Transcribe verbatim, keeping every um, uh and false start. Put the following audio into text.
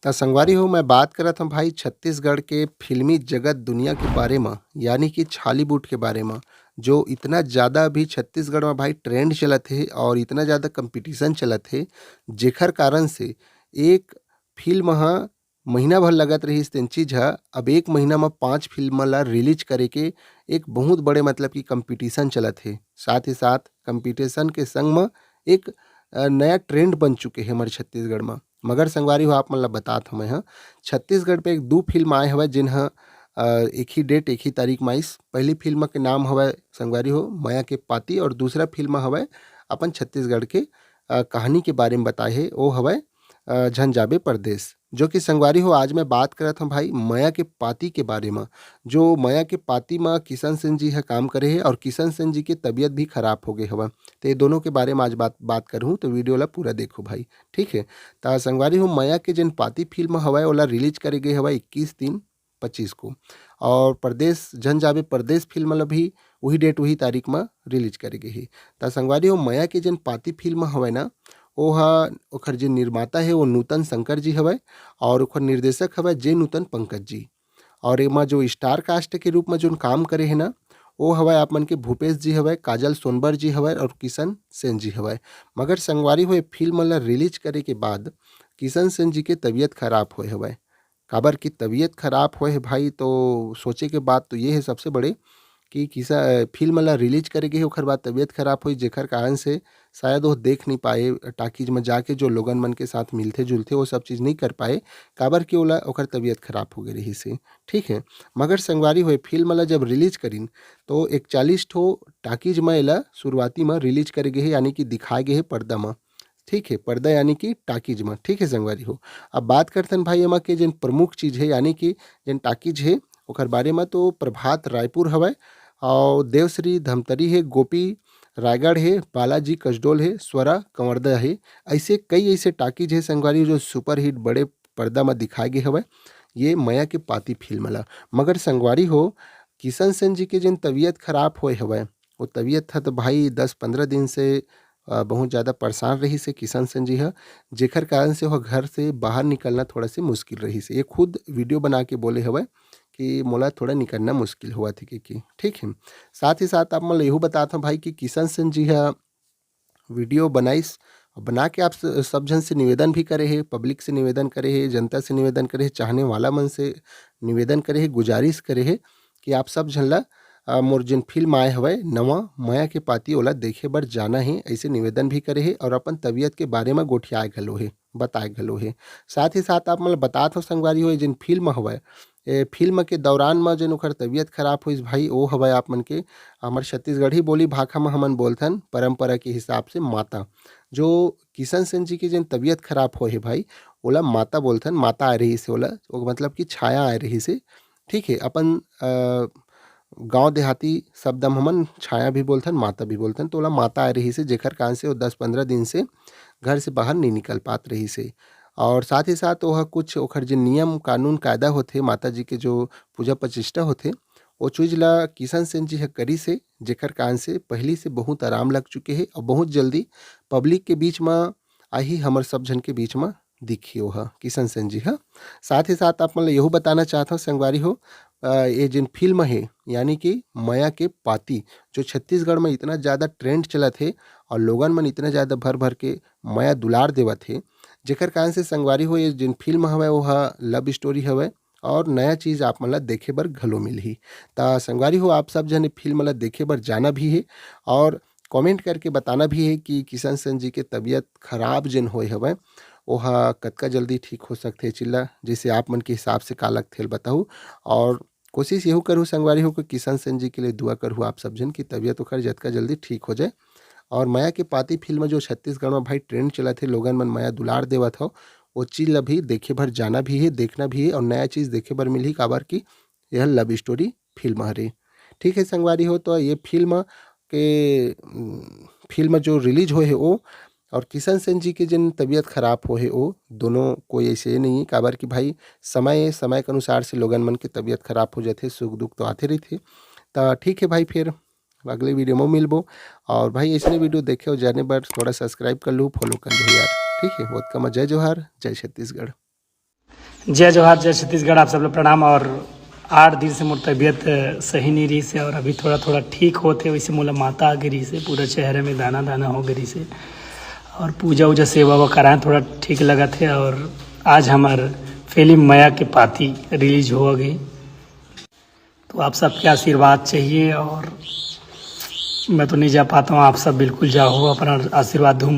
त संगवारी हो, मैं बात करत हूँ भाई छत्तीसगढ़ के फिल्मी जगत दुनिया के बारे म, यानी कि छॉलीवुड के बारे म, जो इतना ज़्यादा अभी छत्तीसगढ़ में भाई ट्रेंड चलत हे और इतना ज़्यादा कंपटीशन चलत हे, जेखर कारण से एक फिल्म ह महीना भर लगत रहिस, तेन चीज ह अब एक महीना म पाँच फिल्म ला रिलीज करे के एक बहुत बड़े, मतलब कि, कंपटीशन चलत हे। साथ ही साथ कंपटीशन के संग म एक, अ, नया ट्रेंड बन चुके हे हमर छत्तीसगढ़ म। मगर संगवारी हो, आप मन ला बतात हवं मैं ह, छत्तीसगढ़ पे एक दू फिल्म आए हवय, जिन ह, अ, एक ही डेट, एक ही तारीख म आइस। पहली फिल्म के नाम हवय संगवारी हो मया के पाती और दूसरा फिल्म हवय अपन छत्तीसगढ़ के, अ, कहानी के बारे म बताए हे, ओ हवय, अ, झन जाबे परदेस। जो कि संगवारी हो, आज मैं बात करत हूँ भाई मया के पाती के बारे म। जो मया के पाती म किशन सेन जी ह काम करे हे और किशन सेन जी के तबीयत भी खराब हो गए हवय। तो ये दोनों के बारे म आज बात, बात करहूँ, तो वीडियो ला पूरा देखो भाई, ठीक है। त संगवारी हो, मया के जेन पाती फिल्म हवय, ओला रिलीज करे गए हवय इक्कीस तीन पच्चीस को, और परदेस झन जाबे परदेस फिल्म ला भी वही डेट, वही तारीख म रिलीज करे गए हे। त संगवारी हो, मया के जेन पाती फिल्म हवय ना, ओ ह, ओखर जे निर्माता हे, वो नूतन शंकर जी हवय और ओखर निर्देशक हवय जे नूतन पंकज जी। और एमा जो स्टार कास्ट के रूप म जोन काम करे हे ना, ओ हवय आप मन के भूपेश जी हवय, काजल सोनबर जी हवय और किशन सेन जी हवय। मगर संगवारी हो, ये फिल्म ला रिलीज करे के बाद किशन सेन जी के तबीयत खराब होए हवय। काबर कि तबीयत खराब होए हे भाई, तो सोचे के बात तो ये हे सबसे बड़े कि किसा-, फिल्म ला रिलीज करे गे हे, ओखर बाद तबीयत खराब होई, जेखर कारण से शायद वो देख नहीं पाए, टाकीज में जाके जो लोगन मन के साथ मिलथे जुलथे, वो सब चीज़ नहीं कर पाए, काबर कि ओला, ओकर तबीयत खराब हो गए रहिस हे, ठीक है। मगर संगवारी हो, फिल्म ला जब रिलीज करिन, तो इकतालीस ठो टाकीज में एला शुरुआती में रिलीज करे गे हे, यानी कि दिखाए गे हे पर्दा में, ठीक है, पर्दा यानी कि टाकीज में, ठीक है संगवारी हो। अब बात करथन भाई एमा के जेन प्रमुख चीज़ हे, यानी कि जेन टाकीज हे, ओकर बारे में, तो प्रभात रायपुर हवय और देवश्री धमतरी हे, गोपी रायगढ़ हे, बालाजी कसडोल हे, स्वरा कंवरदा हे। ऐसे कई ऐसे टाकीज हे संगवारी हो, जो सुपरहिट बड़े पर्दा में दिखाए गे हवय ये मया के पाती फिल्म ला। मगर संगवारी हो, किशन सेन जी के जेन तबीयत खराब होए हवय, वो तबीयत ह तो भाई दस पंद्रह दिन से, अ, बहुत ज़्यादा परेशान रहिस हे किशन सेन जी ह, जेखर कारण से वो घर से बाहर निकलना थोड़ा से मुश्किल रहिस हे। ये खुद वीडियो बना के बोले हवय कि मोला थोड़ा निकलना मुश्किल होवत हे, कि, कि, ठीक है। साथ ही साथ आप मन ल एहू बतात हूँ भाई कि किशन सेन जी ह वीडियो बनाइस, बना के आप स-, सब झन से निवेदन भी करे हे, पब्लिक से निवेदन करे हे, जनता से निवेदन करे हे, चाहने वाला मन से निवेदन करे हे, गुजारिश करे हे कि आप सब झन ला, अ, मोर जेन फिल्म आए हवय नवा मया के पाती, ओला देखे बर जाना हे, ऐसे निवेदन भी करे हे और अपन तबीयत के बारे में गोठियाए घलो हे, बताए घलो हे। साथ ही साथ आप मन ल बतात हो संगवारी हो, ये जेन फिल्म हवय, ए फिल्म के दौरान म जेन ओकर तबीयत खराब होइस भाई, ओ हवय आप मन के हमर छत्तीसगढ़ी बोली भाखा म हमन बोलथन परंपरा के हिसाब से माता। जो किशन सेन जी के जेन तबीयत खराब होए हे भाई, ओला माता बोलथन, माता आए रहिस हे ओला, ओ मतलब कि छाया आए रहिस हे, ठीक है। अपन, अ, गाँव देहाती शब्द म हमन छाया भी बोलथन, माता भी बोलथन, तो ओला माता आए रहिस हे, जेखर कारण से वो दस पंद्रह दिन से घर से बाहर नहीं निकल पात रहिस हे। और साथ ही साथ ओह कुछ ओखर जे नियम, कानून, कायदा होथे, माता जी के जो पूजा प्रतिष्ठा होथे, ओ चीज ला किशन सेन जी ह करिस हे, जेकर कारण से पहिली से बहुत आराम लग चुके हे और बहुत जल्दी पब्लिक के बीच म आही, हमर सब झन के बीच म दिखही ओह किशन सेन जी ह। साथ ही साथ आप मन ल यहू बताना चाहत हव संगवारी हो, अ, ये जेन फिल्म हे, यानी कि मया के पाती, जो छत्तीसगढ़ म इतना ज़्यादा ट्रेंड चलत हे और लोगन मन इतना ज़्यादा भर-भर के मया दुलार देवत हे, जेकर कारण से संगवारी हो, ये जेन फिल्म हवय, ओह लव स्टोरी हवय और नया चीज़ आप मन ल देखे बर घलो मिलही। त संगवारी हो, आप सब झन ये फिल्म ल देखे बर जाना भी हे और कमेंट करके बताना भी हे कि किशन सेन जी के तबीयत खराब जेन होए हवय, ओह कतका जल्दी ठीक हो सकथे, चिल्ला, जैसे आप मन के हिसाब से का लगथे, ल बताहू। और कोशिश यहू करहू संगवारी हो कि किशन सेन जी के लिए दुआ करहू आप सब झन कि तबीयत ओकर जतका जल्दी ठीक हो जाए। और मया के पाती फिल्म जो छत्तीसगढ़ में भाई ट्रेंड चलत हे, लोगन मन मया दुलार देवत हो, वो चीज ल भी देखे भर जाना भी हे, देखना भी हे और नया चीज देखे बर मिलही, काबर कि यह लव स्टोरी फिल्म हरे। ठीक है संगवारी हो, तो ये फिल्म के, उम, फिल्म जो रिलीज होए हे वो और किशन सेन जी के जिन तबीयत खराब होए हे वो, दोनों कोई ऐसे नहीं है, काबर कि भाई समय, समय के अनुसार से लोगन मन के तबीयत खराब हो जाथे, सुख दुख तो आते रहिथे। त ठीक है भाई, फिर अगले वीडियो में मिलबो। और भाई ऐसने वीडियो देखे और जाने बर थोड़ा सब्सक्राइब कर लू, फॉलो कर लू यार, ठीक है। ओतका म जय जोहार, जय छत्तीसगढ़। जय जोहार, जय छत्तीसगढ़, आप सब ला प्रणाम। और आठ दिन से मोर तबीयत सही नहीं रहिस हे और अभी थोड़ा थोड़ा ठीक होत हे। वैसे मोला माता आ गे रहिस हे, पूरा चेहरा में दाना दाना हो गे रहिस हे और पूजा उजा सेवा वा कराएं, थोड़ा ठीक लगत हे। और आज हमार फिल्म मया के पाती रिलीज हो गई, तो आप सबके आशीर्वाद चाहिए और मैं तो नहीं जा पाता हूँ, आप सब बिल्कुल जाओ, अपना आशीर्वाद दो।